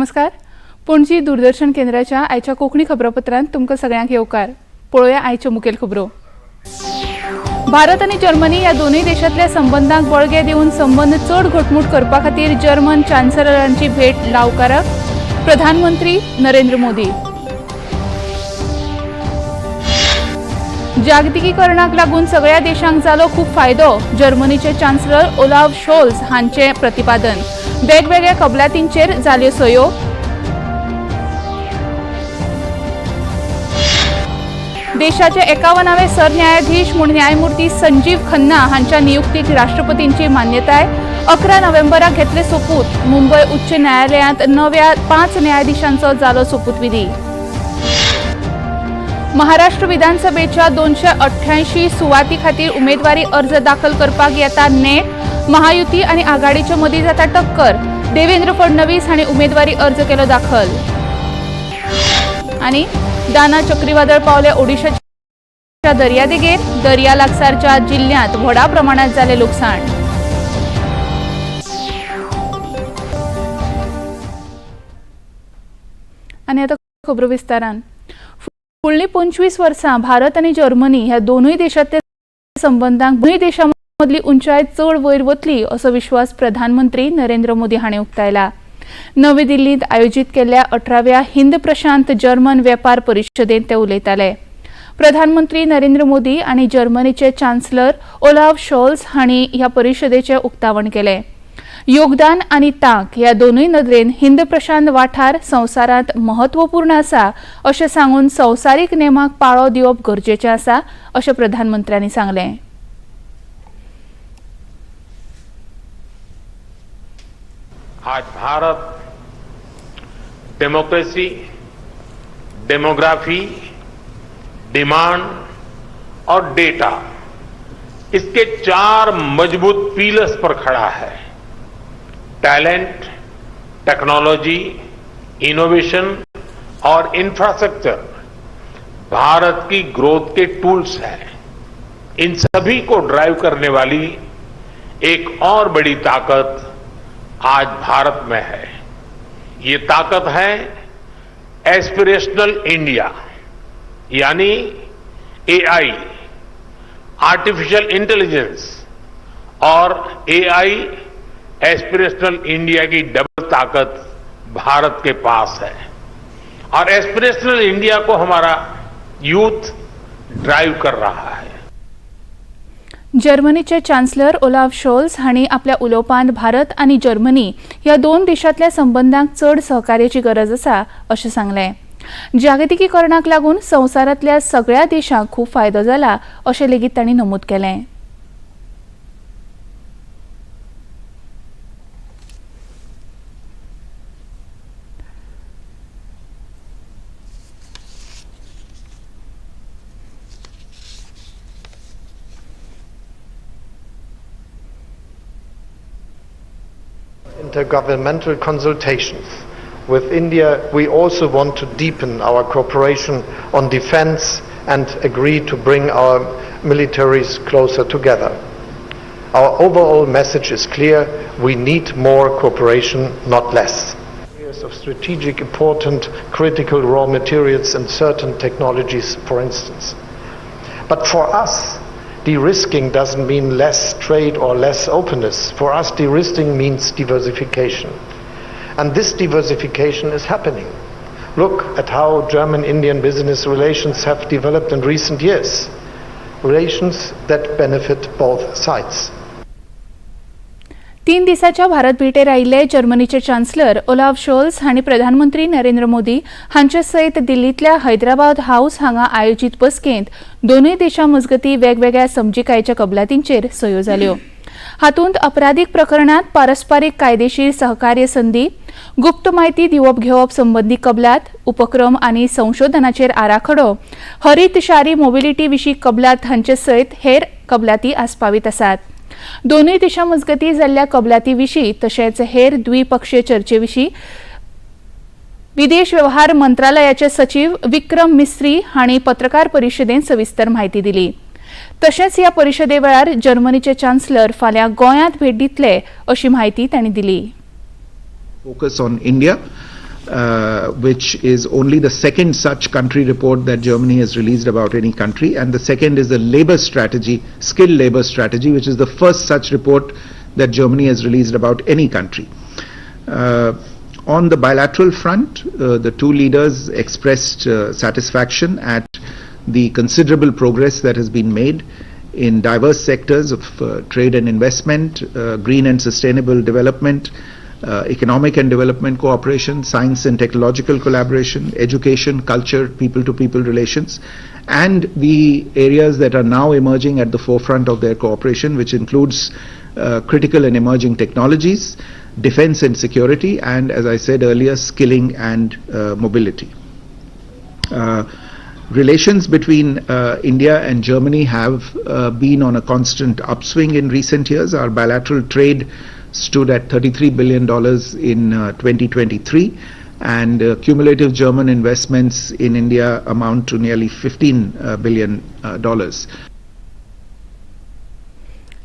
नमस्कार. पणजी दूरदर्शन केंद्राच्या आयच्या कोंकणी खबरापत्रांत तुमकां सगळ्यांक येवकार. पळोवया आयच्यो मुखेल खबरो. भारत आनी जर्मनी ह्या दोनूय देशांतल्या संबंदांक बळगें दिवन संबंद चड घटमूट करपा खातीर जर्मन चान्सलरांची भेट लावकारक, प्रधानमंत्री नरेंद्र मोदी. जागतिकीकरणाक लागून सगळ्या देशांक जालो खूब फायदो, जर्मनीचे चान्सलर ओलाव शोल्स हांचें प्रतिपादन. वेगवेगळ्या कबलातींचेर जाल्यो सयो. देशाचे 51वे सरन्यायाधीश म्हूण न्यायमूर्ती संजीव खन्ना हांच्या नियुक्तीक राष्ट्रपतींची मान्यताय. 11 नोव्हेंबराक घेतले सोपूत. मुंबय उच्च न्यायालयांत नव्या 5 न्यायाधीशांचो जालो सोपूतविधी. महाराष्ट्र विधानसभेच्या 288 सुवाती खातीर उमेदवारी अर्ज दाखल करपाक येता नेट. महायुती आनी आघाडीच्या मदीं जाता टक्कर. देवेंद्र फडणवीस हांणी उमेदवारी अर्ज केलो दाखल. आनी दाना चक्रीवादळ पावले ओडिशाच्या दर्यादेगेर. दर्या लागसारच्या जिल्ल्यांत व्हडा प्रमाणात जालें लुकसाण. आनी आतां खबरो विस्तारान. फुडलीं 25 वर्सां भारत आनी जर्मनी ह्या दोनूय देशांतल्या संबंदांक दोनूय देशां मदली उंचाय चड वयर वतली असो विश्वास प्रधानमंत्री नरेंद्र मोदी हांणी उक्तायला. नवी दिल्लींत आयोजीत केल्ल्या 18व्या हिंद प्रशांत जर्मन वेपार परिशदेंत ते उलयताले. प्रधानमंत्री नरेंद्र मोदी आनी जर्मनीचे चान्सलर ओलाव शॉल्स हांणी ह्या परिशदेचें उक्तावण केलें. योगदान आनी तांक ह्या दोनूय नदरेन हिंद प्रशांत वाठार संवसारांत म्हत्वपूर्ण आसा अशें सांगून संवसारीक नेमाक पाळो दिवप गरजेचें आसा अशें प्रधानमंत्र्यांनी सांगलें. आज भारत डेमोक्रेसी, डेमोग्राफी, डिमांड और डेटा, इसके चार मजबूत पिलर्स पर खड़ा है. टैलेंट, टेक्नोलॉजी, इनोवेशन और इंफ्रास्ट्रक्चर भारत की ग्रोथ के टूल्स हैं. इन सभी को ड्राइव करने वाली एक और बड़ी ताकत आज भारत में है. ये ताकत है एस्पिरेशनल इंडिया, यानी एआई, आर्टिफिशियल इंटेलिजेंस और एआई एस्पिरेशनल इंडिया की डबल ताकत भारत के पास है और एस्पिरेशनल इंडिया को हमारा यूथ ड्राइव कर रहा है. जर्मनीचे चान्सलर ओलाव शोल्स हांणी आपल्या उलोवपांत भारत आनी जर्मनी ह्या दोन देशांतल्या संबंदांक चड सहकार्याची गरज आसा अशें सांगलें. जागतिकीकरणाक लागून संवसारांतल्या सगळ्या देशांक खूब फायदो जाला अशें लेगीत तांणी नमूद केलें. Intergovernmental consultations. With India, we also want to deepen our cooperation on defense and agree to bring our militaries closer together. Our overall message is clear: we need more cooperation, not less. Areas of strategic important critical raw materials and certain technologies, for instance. But for us, de-risking doesn't mean less trade or less openness. For us, de-risking means diversification. And this diversification is happening. Look at how German-Indian business relations have developed in recent years. Relations that benefit both sides. 3 दिसाच्या भारत भेटेर आयिल्ले जर्मनीचे chancellor Olav Sholes हांणी प्रधानमंत्री नरेंद्र मोदी हांचे सयत दिल्लींतल्या Hyderabad house हांगा आयोजीत बसकेंत दोनूय देशां मजगतीं वेगवेगळ्या समजिकायेच्या कबलातींचेर सयो जाल्यो. हातूंत अपराधीक प्रकरणांत पारस्पारीक कायदेशीर सहकार्य संदी, गुप्त म्हायती दिवप घेवप संबंदी कबलात, उपक्रम आनी संशोधनाचेर आराखडो, हरीत शारी मोबिलिटी विशीं कबलात हांचे सयत हेर कबलाती आस्पावीत आसात. दोनूय देशां मजगतीं जाल्ल्या कबलाती विशीं तशेंच हेर द्विपक्षीय चर्चे विशीं विदेश व्यवहार मंत्रालयाचे सचीव विक्रम मिस्री हांणी पत्रकार परिशदेंत सविस्तर म्हायती दिली. तशेंच ह्या परिशदे वेळार जर्मनीचे चान्सलर फाल्यां गोंयांत भेट दितले अशी म्हायती तांणी दिली. Focus on India. which is only the second such country report that Germany has released about any country. And the second is the labor strategy, skilled labor strategy, which is the first such report that Germany has released about any country. On the bilateral front, the two leaders expressed satisfaction at the considerable progress that has been made in diverse sectors of trade and investment, green and sustainable development, economic and development cooperation, science and technological collaboration, education, culture, people-to-people relations, and the areas that are now emerging at the forefront of their cooperation, which includes critical and emerging technologies, defense and security, and, as I said earlier, skilling and mobility. Relations between India and Germany have been on a constant upswing in recent years. Our bilateral trade stood at $33 billion in 2023, and cumulative German investments in India amount to nearly $15 billion.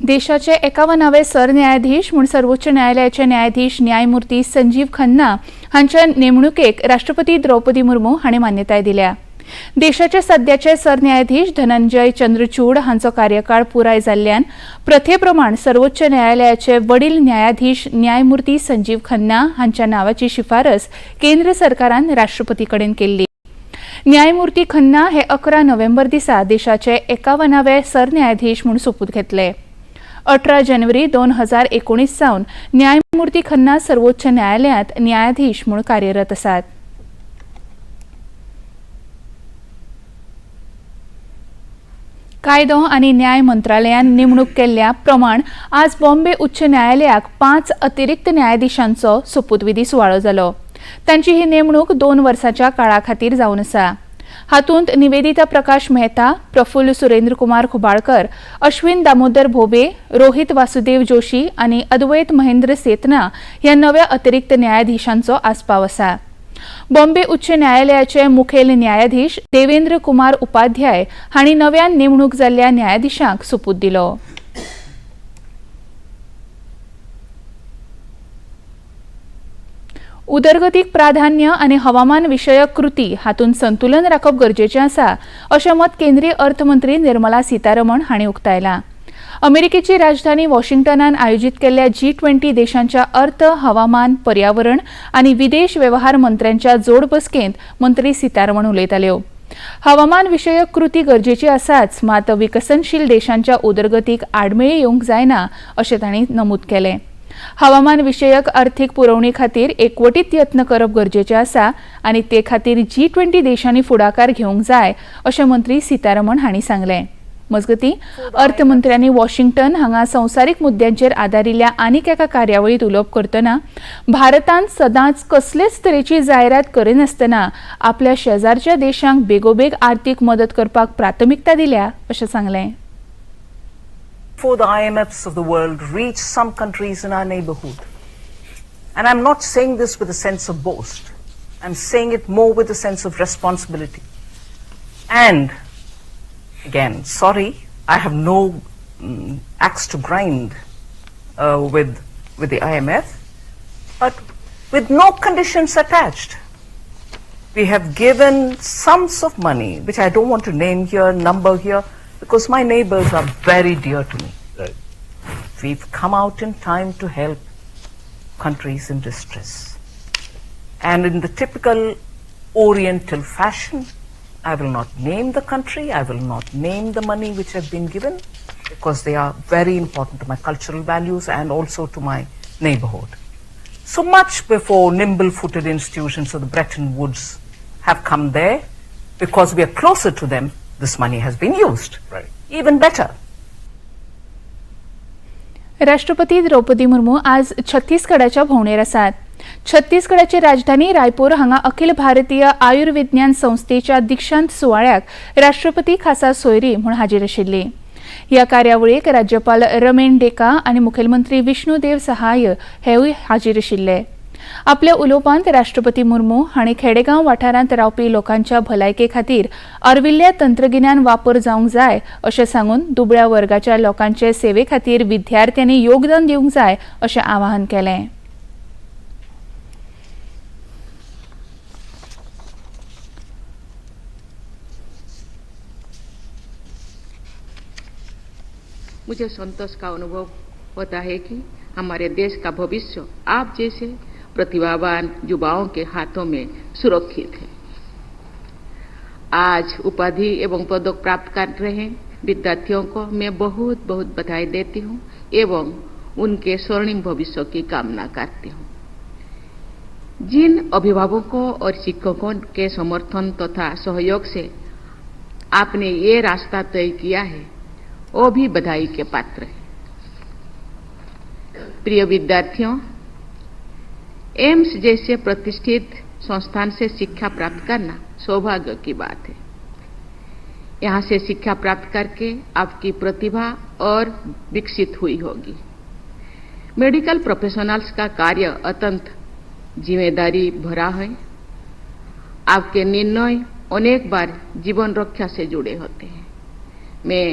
देशाचे 51वे सरन्यायाधीश म्हूण सर्वोच्च न्यायालयाचे न्यायाधीश न्यायमूर्ती संजीव खन्ना हांच्या नेमणुकेक राष्ट्रपती द्रौपदी मुर्मू हांणी मान्यताय दिल्या. देशाचे सद्याचे सरन्यायाधीश धनंजय चंद्रचूड हांचो कार्यकाळ पुराय जाल्ल्यान प्रथेप्रमाण सर्वोच्च न्यायालयाचे वडील न्यायाधीश न्यायमूर्ती संजीव खन्ना हांच्या नावाची शिफारस केंद्र सरकारान राष्ट्रपती कडेन केल्ली. न्यायमूर्ती खन्ना हे 11 नोव्हेंबर दिसा देशाचे 51वे सरन्यायाधीश म्हूण सोपूत घेतले. 18 जानेवारी 2019 सावन न्यायमूर्ती खन्ना सर्वोच्च न्यायालयांत न्यायाधीश म्हूण कार्यरत आसात. कायदो आनी न्याय मंत्रालयान नेमणूक केल्ल्या प्रमाण आज बॉम्बे उच्च न्यायालयाक 5 अतिरिक्त न्यायाधीशांचो सोपूतविधी सुवाळो जालो. तांची ही नेमणूक 2 वर्सांच्या काळा खातीर जावन आसा. हातूंत निवेदिता प्रकाश मेहता, प्रफुल्ल सुरेंद्र कुमार खुबाळकर, अश्विन दामोदर भोबे, रोहित वासुदेव जोशी आनी अद्वैत महेंद्र सेतना ह्या नव्या अतिरिक्त न्यायाधीशांचो आस्पाव आसा. बॉम्बे उच्च न्यायालयाचे मुखेल न्यायाधीश देवेंद्र कुमार उपाध्याय हांणी नव्यान नेमणूक जाल्ल्या न्यायाधीशांक सोपूत दिलो. उदरगतीक प्राधान्य आनी हवामान विशयक कृती हातूंत संतुलन राखप गरजेचें आसा अशें मत केंद्रीय अर्थमंत्री निर्मला सीतारमण हांणी उक्तायलां. अमेरिकेची राजधानी वॉशिंग्टनान आयोजीत केल्ल्या G20 देशांच्या अर्थ, हवामान, पर्यावरण आनी विदेश वेव्हार मंत्र्यांच्या जोड बसकेंत मंत्री सीतारमण उलयताल्यो. हवामान विशयक कृती गरजेची आसाच, मात विकसनशील देशांच्या उदरगतीक आडमेळी येवंक जायना अशें तांणी नमूद केलें. हवामान विशयक अर्थीक पुरवणी खातीर एकवटीत यत्न करप गरजेचें आसा आनी ते खातीर G20 देशांनी फुडाकार घेवंक जाय अशें मंत्री सीतारमण हांणी सांगलें. मजगतीं, अर्थमंत्र्यांनी वॉशिंग्टन हांगा संवसारीक मुद्द्यांचेर आदारिल्ल्या आनीक एका कार्यावळींत उलोवप करतना भारतान सदांच कसलेच तरेची जायरात करिनासतना आपल्या शेजारच्या देशांक बेगोबेग आर्थीक मदत करपाक प्राथमिकता दिल्या अशें सांगलें. Before the IMFs of the world reach some countries in our neighborhood. And I'm not saying this with a sense of boast. I'm saying it more with a sense of responsibility. And again, sorry, I have no axe to grind with the IMF, but with no conditions attached. We have given sums of money, which I don't want to name here, number here, because my neighbors are very dear to me. Right. We've come out in time to help countries in distress. And in the typical Oriental fashion, I will not name the country, I will not name the money which have been given, because they are very important to my cultural values and also to my neighborhood. So much before nimble-footed institutions of the Bretton Woods have come there, because we are closer to them, this money has been used. Right. Even better. राष्ट्रपती द्रौपदी मुर्मू आज छत्तीसगडाच्या भोंवडेर आसात. छत्तीसगडाची राजधानी रायपूर हांगा अखिल भारतीय आयुर्विज्ञान संस्थेच्या दीक्षांत सुवाळ्याक राष्ट्रपती खासा सोयरी म्हूण हाजीर आशिल्ली. ह्या कार्यावळीक राज्यपाल रमेन डेका आनी मुखेलमंत्री विष्णुदेव सहाय हेवूय हाजीर आशिल्ले. आपल्या उलोवपांत राष्ट्रपती मुर्मू हांणी खेडेगांव वाठारांत रावपी लोकांच्या भलायके खातीर आर्विल्ल्या तंत्रगिन्यान वापर जावंक जाय अशें सांगून दुबळ्या वर्गाच्या लोकांचे सेवे खातीर विद्यार्थ्यांनी योगदान दिवंक जाय अशें आवाहन केलें. मुझे संतोष का अनुभव होता है कि हमारे देश का भविष्य आप जैसे प्रतिभावान युवाओं के हाथों में सुरक्षित है। आज उपाधि एवं पदक प्राप्त कर रहे विद्यार्थियों को मैं बहुत बहुत बधाई देती हूँ एवं उनके स्वर्णिम भविष्य की कामना करती हूँ। जिन अभिभावकों और शिक्षकों के समर्थन तथा सहयोग से आपने ये रास्ता तय किया है, वो भी बधाई के पात्र हैं। प्रिय विद्यार्थियों, एम्स जैसे प्रतिष्ठित संस्थान से शिक्षा प्राप्त करना सौभाग्य की बात है। यहाँ से शिक्षा प्राप्त करके आपकी प्रतिभा और विकसित हुई होगी। मेडिकल प्रोफेशनल्स का कार्य अत्यंत जिम्मेदारी भरा है। आपके निर्णय अनेक बार जीवन रक्षा से जुड़े होते हैं। मैं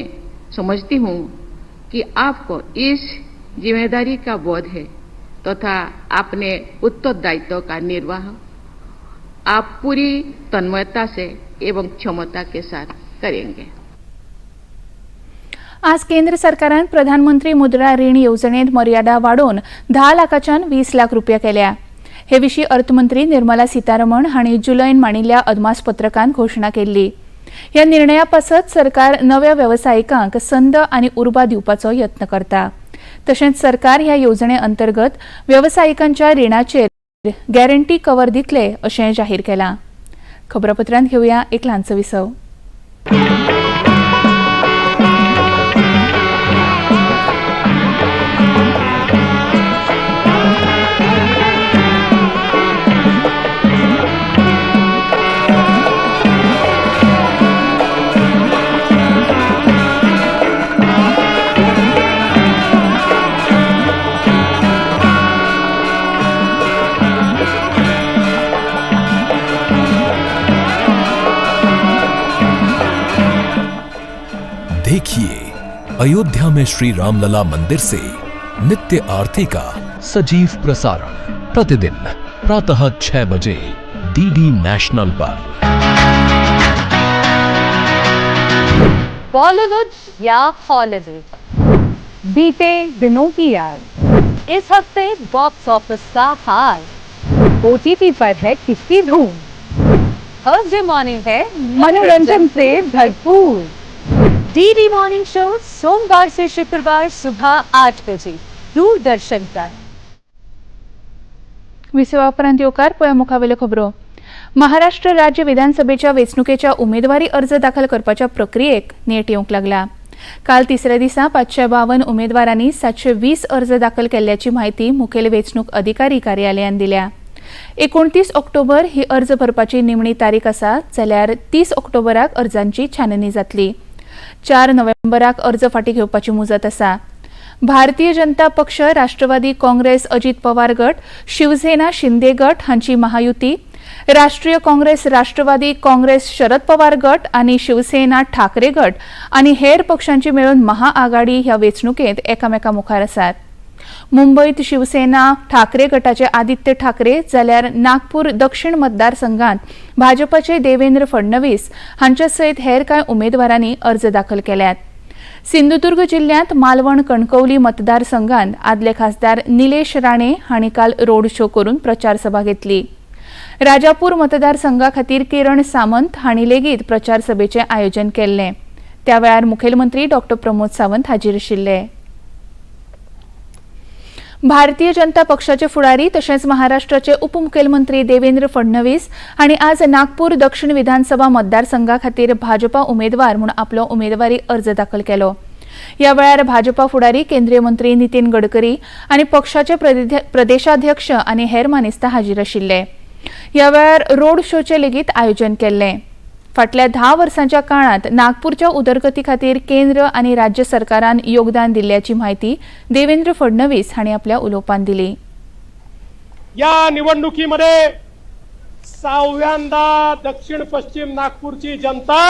समझती हूँ कि आपको इस जिम्मेदारी का बोध है तथा अपने उत्तरदायित्व का निर्वाह आप पूरी तन्मयता से एवं क्षमता के साथ करेंगे। आज केंद्र सरकारान प्रधानमंत्री मुद्रा रीण येवजणेत मर्यादा वाडोवन 10 लाखाच्यान 20 लाख रुपया केल्या। हे विशीं अर्थमंत्री निर्मला सीतारमण हांणी जुलयन मांडिल्ल्या अदमासपत्रकान घोशणा केल्ली। ह्या निर्णया पासत सरकार नव्या वेवसायिकांक संद आनी उर्बा दिवपाचो यत्न करता। तशेंच सरकार ह्या येवजणे अंतर्गत वेवसायिकांच्या रिणाचेर गॅरंटी कवर दितले अशें जाहीर केलां। खबरापत्रांत घेवया एक ल्हानसो विसव। देखिए अयोध्या में श्री रामलला मंदिर से नित्य आरती का सजीव प्रसारण प्रतिदिन प्रातः 6 बजे डीडी नेशनल पर। बॉलीवुड या हॉलीवुड, बीते दिनों की याद, इस हफ्ते बॉक्स ऑफिस का हाल, ओटीटी पर है किसकी धूम, थर्सडे मॉर्निंग है मनोरंजन से भरपूर। डीडी मॉर्निंग शो सोमवार से शुक्रवार सुबह 8 बजे दूरदर्शन पर। विसवा उपरांत येवकार पळया मुखावेल्यो खबरो। महाराष्ट्र राज्य विधानसभेच्या वेंचणुकेच्या उमेदवारी अर्ज दाखल करपाच्या प्रक्रियेक नेट येवंक लागला। काल तिसऱ्या दिसा 552 उमेदवारांनी 720 अर्ज दाखल केल्ल्याची म्हायती मुखेल वेंचणूक अधिकारी कार्यालयान दिल्या। 29 ऑक्टोबर ही अर्ज भरपाची निमणी तारीख आसा, जाल्यार 30 ऑक्टोबराक अर्जांची छाननी जातली। 4 नोव्हेंबराक अर्ज फाटी घेवपाची मुजत आसा। भारतीय जनता पक्ष, राष्ट्रवादी काँग्रेस अजित पवार गट, शिवसेना शिंदे गट हांची महायुती, राष्ट्रीय काँग्रेस राष्ट्रवादी काँग्रेस शरद पवार गट आनी शिवसेना ठाकरे गट आनी हेर पक्षांची मेळून महाआघाडी ह्या वेंचणुकेंत एकामेका मुखार आसात। मुंबयत शिवसेना ठाकरे गटाचे आदित्य ठाकरे, जाल्यार नागपूर दक्षिण मतदारसंघात भाजपाचे देवेंद्र फडणवीस हांच्या सयत हेर कांय उमेदवारांनी अर्ज दाखल केल्यात। सिंधुदुर्ग जिल्ह्यांत मालवण कणकवली मतदारसंघात आदले खासदार निलेश राणे हांणी काल रोड शो करून प्रचार सभा घेतली। राजापूर मतदारसंघा खातीर किरण सामंत हांणी लेगीत प्रचार सभेचें आयोजन केल्लें। त्या वेळार मुखेलमंत्री डॉ प्रमोद सावंत हाजीर आशिल्ले। भारतीय जनता पक्षाचे फुडारी तशेंच महाराष्ट्राचे उपमुखेलमंत्री देवेंद्र फडणवीस हांणी आज नागपूर दक्षिण विधानसभा मतदारसंघा खातीर भाजपा उमेदवार म्हूण आपलो उमेदवारी अर्ज दाखल केलो। ह्या वेळार भाजपा फुडारी केंद्रीय मंत्री नितीन गडकरी आनी पक्षाचे प्रदेशाध्यक्ष आनी हेर मानेस्तां हाजीर आशिल्ले। ह्या वेळार रोड शोचें लेगीत आयोजन केल्लें। फाटल्या 10 वर्सांच्या काळांत नागपूरच्या उदरगती खातीर केंद्र आनी राज्य सरकारान योगदान दिल्ल्याची म्हायती देवेंद्र फडणवीस हांणी आपल्या उलोवपांत दिली। या निवडणुकीमध्ये 6व्यांदा दक्षिण पश्चिम नागपूरची जनता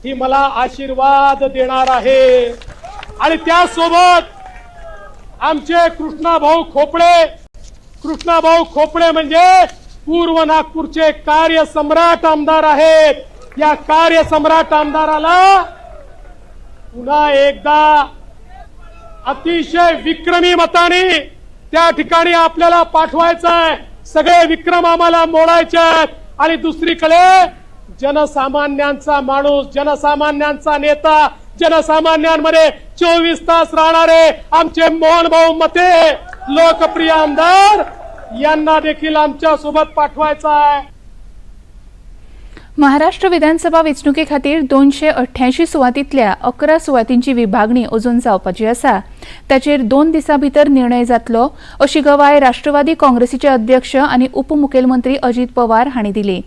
ही मला आशीर्वाद देणार आहे आणि त्यासोबत आमचे कृष्णाभाऊ खोपडे, कृष्णाभाऊ खोपडे म्हणजे पूर्व नागपूरचे कार्यसम्राट आमदार आहेत। या कार्यसम्राट आमदाराला पुन्हा एकदा अतिशय विक्रमी मताने त्या ठिकाणी आपल्याला पाठवायचं आहे. सगळे विक्रम आम्हाला मोडायचे आहेत. आणि दुसरीकडे जनसामान्यांचा माणूस, जनसामान्यांचा नेता, जनसामान्यांमध्ये 24 तास राहणारे आमचे मोहनभाऊ मते लोकप्रिय आमदार यांना देखील आमच्या सोबत पाठवायचा आहे. महाराष्ट्र विधानसभा वेंचणुके खातीर 288 सुवातींतल्या 11 सुवातींची विभागणी अजून जावपाची आसा. ताचेर 2 दिसां भितर निर्णय जातलो अशी गवाय राष्ट्रवादी काँग्रेसीचे अध्यक्ष आनी उपमुखेलमंत्री अजीत पवार हांणी दिली.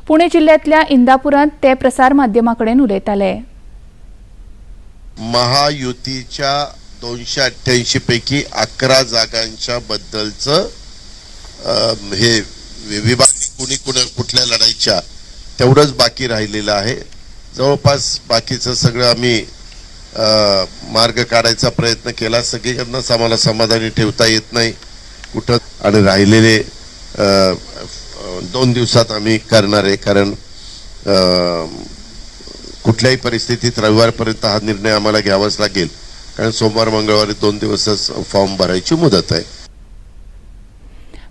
पुणे जिल्ह्यांतल्या इंदापुरांत ते प्रसार माध्यमां कडेन उलयताले. महायुतीच्या 288 पैकी 11 जागांच्या बद्दलचं हे विभागणी कुणी कुणी कुठल्या लढाईच्या तेवढंच बाकी राहिलेलं आहे. जवळपास बाकीचं सगळं आम्ही मार्ग काढायचा प्रयत्न केला. सगळीकडनंच आम्हाला समाधानी ठेवता येत नाही कुठं, आणि राहिलेले 2 दिवसात आम्ही करणार आहे. कारण कुठल्याही परिस्थितीत रविवारपर्यंत हा निर्णय आम्हाला घ्यावाच लागेल, कारण सोमवार मंगळवारी 2 दिवसच फॉर्म भरायची मुदत आहे.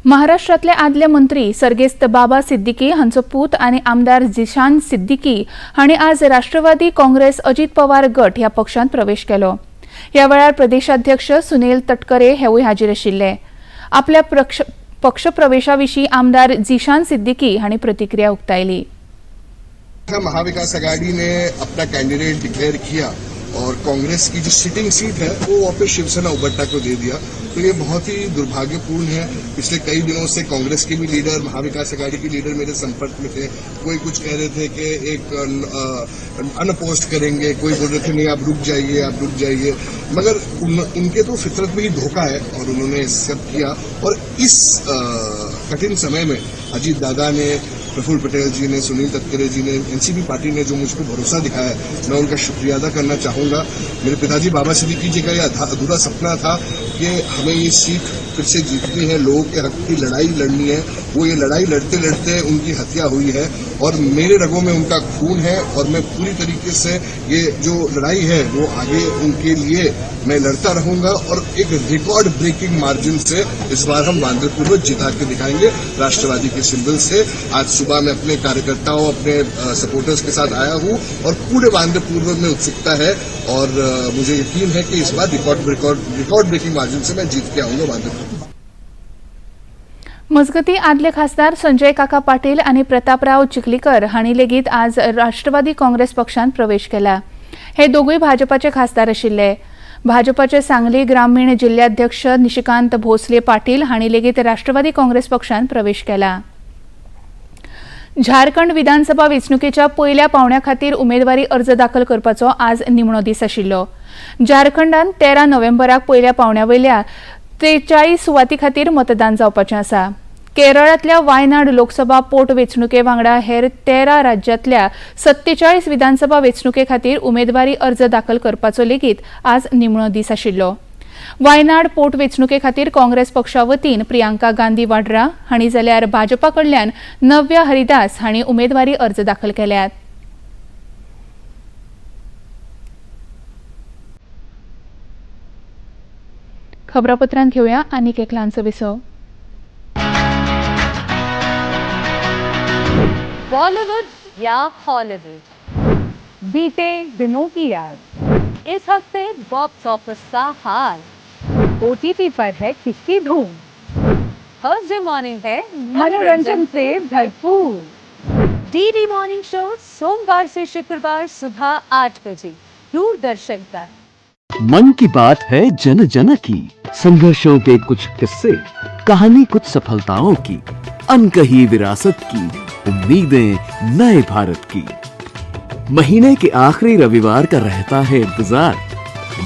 महाराष्ट्रातले आदले मंत्री सर्गेस्त बाबा सिद्दीकी हांचो पूत आनी आमदार जिशान सिद्दीकी हांणी आज राष्ट्रवादी काँग्रेस अजीत पवार गट ह्या पक्षांत प्रवेश केलो. ह्या वेळार प्रदेशाध्यक्ष सुनील तटकरे हेवूय हाजीर आशिल्ले. आपल्या पक्षप्रवेशा विशीं आमदार जिशान सिद्दीकी हांणी प्रतिक्रिया उक्तायली. महाविकास आघाड़ी ने अपना कैंडिडेट डिक्लेयर किया और कांग्रेस की जो सिटिंग सीट है वो वापस शिवसेना उबट्टा को दे दिया, तो ये बहुत ही दुर्भाग्यपूर्ण है. पिछले कई दिनों से कांग्रेस के भी लीडर, महाविकास आघाड़ी के लीडर मेरे संपर्क में थे. कोई कुछ कह रहे थे कि एक अनपोस्ट करेंगे, कोई बोल रहे थे नहीं आप रुक जाइए, आप रुक जाइए, मगर उनके तो फितरत में ही धोखा है और उन्होंने सब किया. और इस कठिन समय में अजीत दादा ने, प्रफुल्ल पटेल जी ने, सुनील तटकरे जी ने, एनसीपी पार्टी ने जो मुझ पर भरोसा दिखाया है, मैं उनका शुक्रिया अदा करना चाहूँगा. मेरे पिताजी बाबा सिद्दीकी जी का यह अधूरा सपना था कि हमें ये सीट फिर से जीतनी है, लोगों के हक की लड़ाई लड़नी है. वो ये लड़ाई लड़ते लड़ते उनकी हत्या हुई है और मेरे रगों में उनका खून है और मैं पूरी तरीके से ये जो लड़ाई है वो आगे उनके लिए मैं लड़ता रहूंगा और एक रिकॉर्ड ब्रेकिंग मार्जिन से इस बार हम बांद्रा पूर्व जिता के दिखाएंगे राष्ट्रवादी के सिंबल से. आज सुबह मैं अपने कार्यकर्ताओं, अपने सपोर्टर्स के साथ आया हूं और पूरे बांद्रा पूर्व में उत्सुकता है और मुझे यकीन है कि इस बार record record record breaking margin से मैं जीत के आऊंगा बांद्रा पूर्व. मजगती आदले खासदार संजय काका पाटील आनी प्रतापराव चिखलीकर हांणी लेगीत आज राष्ट्रवादी काँग्रेस पक्षांत प्रवेश केला. हे दोगूय भाजपाचे खासदार आशिल्ले. भाजपाचे सांगली ग्रामीण जिल्ल्याध्यक्ष निशिकांत भोसले पाटील हांणी लेगीत राष्ट्रवादी काँग्रेस पक्षांत प्रवेश केला. झारखंड विधानसभा वेंचणुकेच्या पयल्या पावंड्या खातीर उमेदवारी अर्ज दाखल करपाचो आज निमणो दीस आशिल्लो. झारखंडांत 13 नोव्हेंबराक पयल्या पावंड्या वयल्या 43 सुवाती खातीर मतदान जावपाचें आसा. केरळांतल्या वायनाड लोकसभा पोट वेंचणुके वांगडा हेर 13 राज्यांतल्या 47 विधानसभा वेंचणुके खातीर उमेदवारी अर्ज दाखल करपाचो लेगीत आज निमणो दीस आशिल्लो. वायनाड पोट वेंचणुके खातीर काँग्रेस पक्षा वतीन प्रियांका गांधी वाड्रा हांणी जाल्यार भाजपा कडल्यान नव्या हरिदास हांणी उमेदवारी अर्ज दाखल केल्यात. खबरापत्रांत घेवया आनीक एक ल्हानसो विसव. बॉलीवुड या हॉलीवुड, बीते दिनों की याद, इस हफ्ते बॉक्स ऑफिस का हाल, ओटीटी पर है किसकी धूम, थर्सडे मॉर्निंग है मनोरंजन से भरपूर, डीडी मॉर्निंग शो सोमवार से शुक्रवार सुबह 8 बजे दूरदर्शन पर. मन की बात है जन जन की, संघर्षों के कुछ किस्से, कहानी कुछ सफलताओं की, अनकही विरासत की, उम्मीदें नए भारत की. महीने के आखिरी रविवार का रहता है इंतजार.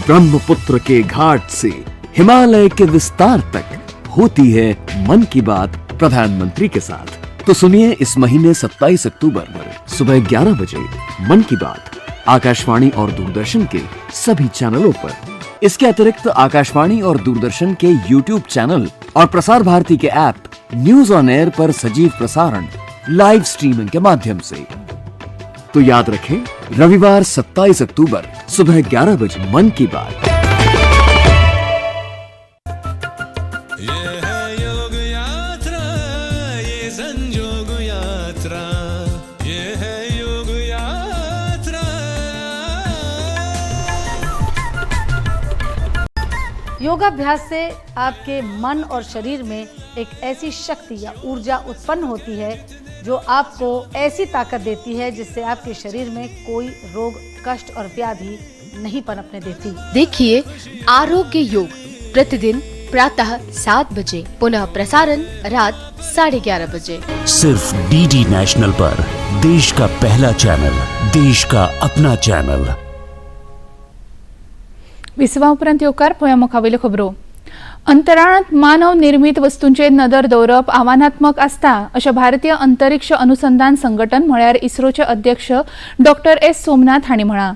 ब्रह्मपुत्र के घाट से हिमालय के विस्तार तक होती है मन की बात प्रधानमंत्री के साथ. तो सुनिए इस महीने 27 अक्टूबर सुबह 11 बजे मन की बात आकाशवाणी और दूरदर्शन के सभी चैनलों पर. इसके अतिरिक्त आकाशवाणी और दूरदर्शन के यूट्यूब चैनल और प्रसार भारती के ऐप न्यूज ऑन एयर पर सजीव प्रसारण लाइव स्ट्रीमिंग के माध्यम से. तो याद रखें, रविवार 27 अक्टूबर सुबह 11 बजे मन की बात. योगाभ्यास से आपके मन और शरीर में एक ऐसी शक्ति या ऊर्जा उत्पन्न होती है जो आपको ऐसी ताकत देती है जिससे आपके शरीर में कोई रोग, कष्ट और व्याधि नहीं पनपने देती। देखिए आरोग्य योग प्रतिदिन प्रातः 7 बजे, पुनः प्रसारण रात 11:30 बजे। सिर्फ डीडी नेशनल पर देश का पहला चैनल, देश का अपना चैनल। विसवा उपरांत येवकार पळोवया मुखावयल्यो खबरो। अंतराळांत मानव निर्मित वस्तूंचेर नदर दवरप आव्हानात्मक आसता अशें भारतीय अंतरिक्ष अनुसंधान संघटन म्हळ्यार इस्रोचे अध्यक्ष डॉक्टर एस सोमनाथ हांणी म्हळां।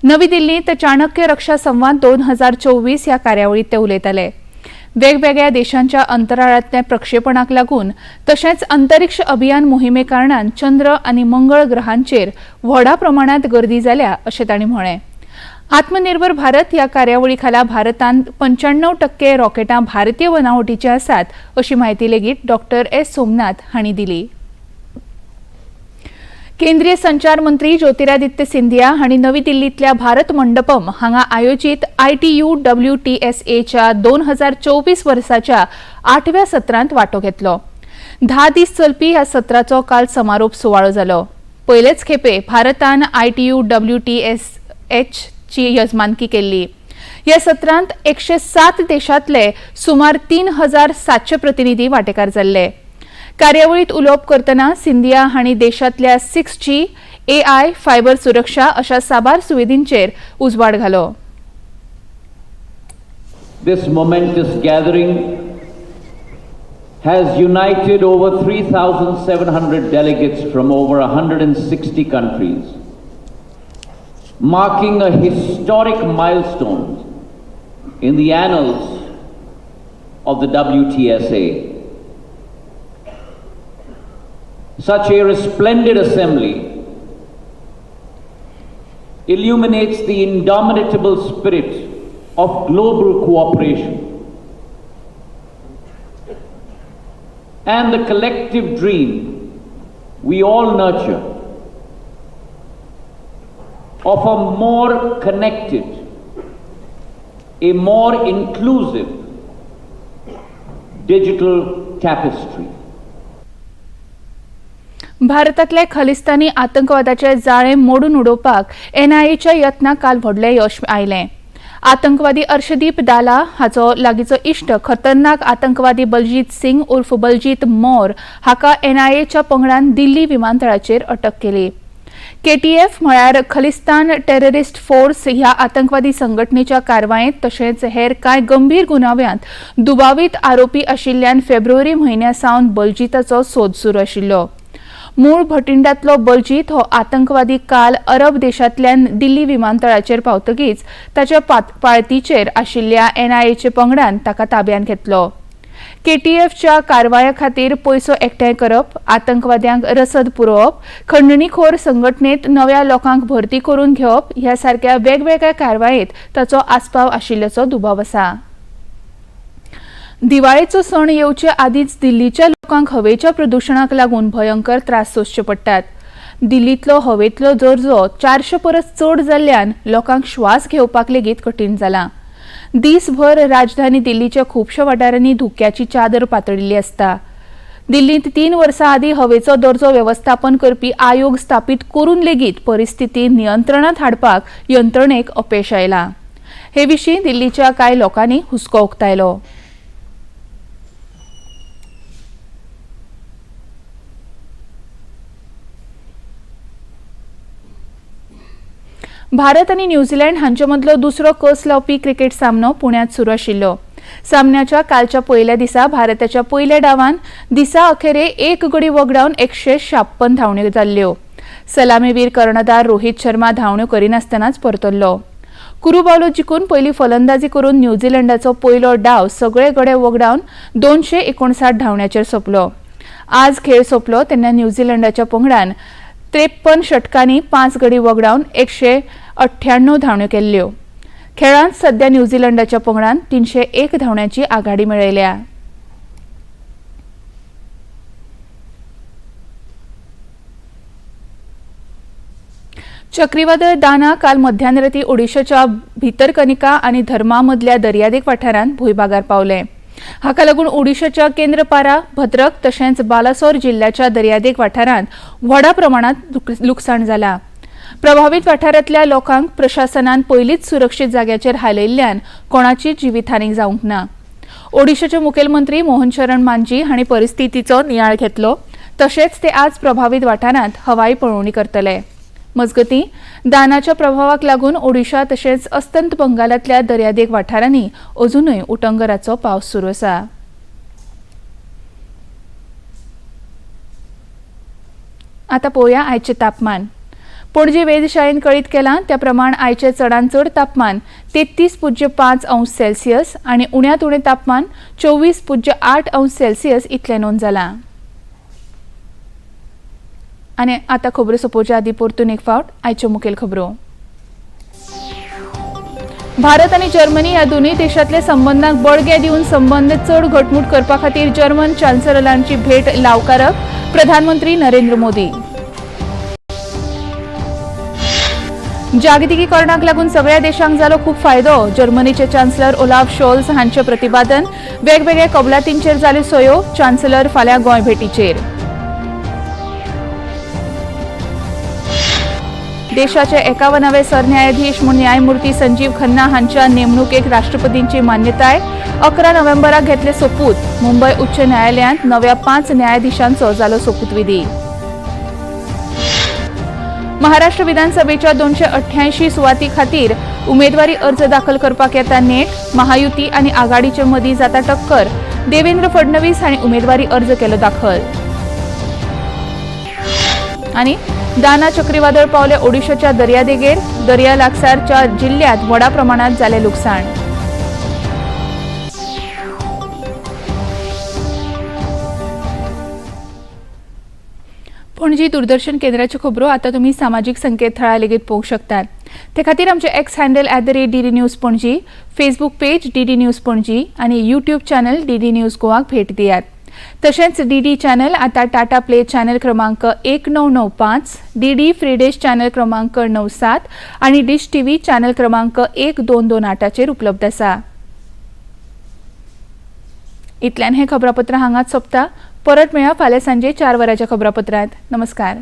नवी दिल्लींत चाणक्य रक्षा संवाद 2024 ह्या कार्यावळींत ते उलयताले। वेगवेगळ्या देशांच्या अंतराळांतल्या प्रक्षेपणाक लागून तशेंच अंतरिक्ष अभियान मोहिमे कारणान चंद्र आनी मंगळ ग्रहांचेर व्हडा प्रमाणांत गर्दी जाल्या अशें तांणी म्हळें। आत्मनिर्भर भारत ह्या कार्यावळी खाला भारतान 95% रॉकेटां भारतीय बनावटीची आसात अशी म्हायती लेगीत डॉक्टर एस सोमनाथ हांणी दिली। केंद्रीय संचार मंत्री ज्योतिरादित्य सिंधिया हांणी नवी दिल्लींतल्या भारत मंडपम हांगा आयोजीत ITU WTSAच्या 2024 वर्साच्या 8व्या सत्रांत वांटो घेतलो। 10 दीस चलपी ह्या सत्राचो काल समारोप सुवाळो जालो। पयलेच खेपे भारतान ITU WTSH ची यजमानकी केल्ली। ह्या सत्रांत 107 देशांतले सुमार 3700 प्रतिनिधी वांटेकार जाल्ले। कार्यावळीत उलोवप करतना सिंधिया हांणी देशांतल्या 6G, AI, fibre सुरक्षा अशा साबार सुविधींचेर उजवाड घालो। This momentous gathering has united over 3,700 delegates from over 160 countries, marking a historic milestone in the annals of the WTSA. Such a resplendent assembly illuminates the indomitable spirit of global cooperation and the collective dream we all nurture of a more connected, a more inclusive digital tapestry. भारतातले खलिस्तानी आतंकवादाचे जाळे मोडून उडोवपाक एनआयएच्या यत्नाक काल व्हडलें यश आयलें। आतंकवादी अर्शदीप दाला हाचो लागींचो इश्ट खतरनाक आतंकवादी बलजीत सिंग उर्फ बलजीत मौर हाका एनआयएच्या पंगडान दिल्ली विमानतळाचेर अटक केली। केटीएफ म्हळ्यार खलिस्तान टेररिस्ट फोर्स ह्या आतंकवादी संघटनेच्या कारवायेंत तशेंच हेर कांय गंभीर गुन्यांवांत दुबावीत आरोपी आशिल्ल्यान फेब्रुवारी म्हयन्या सावन बलजीताचो सोद सुरू आशिल्लो। मूळ भटिंडातलो बलजीत हो आतंकवादी काल अरब देशांतल्यान दिल्ली विमानतळाचेर पावतकीच ताच्या पाळतीचेर आशिल्ल्या एनआयएच्या पंगडान ताका ताब्यांत घेतलो। केटीएफच्या कारवाया खातीर पयसो एकठांय करप, आतंकवाद्यांक रसद पुरोवप, खंडणीखोर संघटनेत नव्या लोकांक भरती करून घेवप ह्या सारक्या वेगवेगळ्या कारवायेत ताचो आस्पाव आशिल्ल्याचो दुबाव आसा। दिवाळेचो सण येवचे आदींच दिल्लीच्या लोकांक हवेच्या प्रदुशणाक लागून भयंकर त्रास सोंसचे पडटात। दिल्लींतलो हवेंतलो दर्जो 400 परस चड जाल्ल्यान लोकांक श्वास घेवपाक लेगीत कठीण जालां। दिसभर राजधानी दिल्लीच्या खुबश्या वाठारांनी धुक्याची चादर पातळिल्ली आसता। दिल्लींत 3 वर्सां आदीं हवेचो दर्जो वेवस्थापन करपी आयोग स्थापीत करून लेगीत परिस्थिती नियंत्रणांत हाडपाक यंत्रणेक अपेश आयलां। हे विशीं दिल्लीच्या कांय लोकांनी हुस्को उक्तायलो। भारत आनी न्यूझीलंड हांचे मदलो दुसरो कस लावपी क्रिकेट सामनो पुण्यांत सुरू आशिल्लो। सामन्याच्या कालच्या पयल्या दिसा भारताच्या पयल्या डावान दिसा अखेरे 1 गडी वगडावन 156 धांवण्यो जाल्ल्यो। सलामीवीर कर्णधार रोहित शर्मा धांवण्यो करिनासतनाच परतल्लो। कुरुबावलो जिखून पयली फलंदाजी करून न्यूझीलंडाचो पयलो डाव सगळे गडे वगडावन 259 धांवण्याचेर सोंपलो। आज खेळ सोंपलो तेन्ना न्यूझीलंडाच्या पंगडान 53 षटकांनी 5 गडी वगडावन 198 धांवण्यो केल्ल्यो। खेळांत सध्या न्यूझीलंडाच्या पंगडान 301 धांवण्यांची आघाडी मेळयल्या। चक्रीवादळ दाना काल मध्यानराती ओडिशाच्या भितरकनिका आनी धर्मा मदल्या दर्यादेग वाठारांत भूंयभागार पावले. हाका लागून ओडिशाच्या केंद्रपारा, भद्रक तशेंच बालासोर जिल्ल्याच्या दर्यादेग वाठारांत व्हडा प्रमाणात लुकसाण जाला. प्रभावीत वाठारांतल्या लोकांक प्रशासनान पयलींच सुरक्षीत जाग्याचेर हालयिल्ल्यान कोणाची जिवीतहानी जावंक ना. ओडिशाचे मुखेलमंत्री मोहन शरण मांझी हांणी परिस्थितीचो नियाळ घेतलो. तशेंच ते आज प्रभावीत वाठारांत हवाई पळोवणी करतले. मजगतीं, दानाच्या प्रभावाक लागून ओडिशा तशेंच अस्तंत बंगालांतल्या दर्यादेग वाठारांनी अजुनूय उटंगराचो पावस सुरू आसा. आतां पळोवया आयचें तापमान. पणजे वेधशाळेन कळीत केलां त्या प्रमाण आयचें चडांत चड तापमान 33.5 अंश सेल्सियस आनी उण्यांत उणें तापमान 24.8 अंश सेल्सियस इतलें नोंद जालां. आनी आतां खबरो सोंपोवच्या आदीं परतून एक फावट आयच्यो मुखेल खबरो. भारत आनी जर्मनी ह्या दोनूय देशांतल्या संबंदांक बळगें दिवन संबंद चड घटमूट करपा खातीर जर्मन चान्सलरांची भेट लावकारक, प्रधानमंत्री नरेंद्र मोदी. जागतिकीकरणाक लागून सगळ्या देशांक जालो खूब फायदो, जर्मनीचे चान्सलर ओलाफ शोल्स हांचे प्रतिपादन. वेगवेगळ्या कबलातींचेर जाल्यो सयो, चान्सलर फाल्यां गोंय भेटीचेर. देशाचे 51वे सरन्यायाधीश म्हूण न्यायमूर्ती संजीव खन्ना हांच्या नेमणुकेक राष्ट्रपतींची मान्यताय. 11 नोव्हेंबराक घेतले सोपूत. मुंबय उच्च न्यायालयांत नव्या 5 न्यायाधीशांचो जालो सोपूतविधी. महाराष्ट्र विधानसभेच्या 288 सुवाती खातीर उमेदवारी अर्ज दाखल करपाक येता नेट. महायुती आनी आघाडीचे मदीं जाता टक्कर. देवेंद्र फडणवीस हांणी उमेदवारी अर्ज केलो दाखल. आनी दाना चक्रीवादळ पावले ओडिशाच्या दर्यादेगेर. दर्या लागसारच्या जिल्ह्यात व्हडा प्रमाणात जालें लुकसाण. पणजी दूरदर्शन केंद्राच्यो खबरो आतां तुमी सामाजीक संकेतथळार लेगीत पळोवंक शकतात. ते खातीर आमचे X handle @DD News Panaji, Facebook page DD News Panaji आनी यूट्यूब चॅनल DD news गोवाक भेट दियात. तशेंच डीडी चॅनल आतां टाटा प्ले चॅनल क्रमांक 1995, डीडी फ्री डिश चॅनल क्रमांक 97 आनी डिश टीव्ही चॅनल क्रमांक 1228चेर उपलब्ध आसा. इतल्यान हें खबरापत्र हांगाच सोंपता. परत मेळया फाल्यां सांजे 4 वरांच्या खबरापत्रांत. नमस्कार.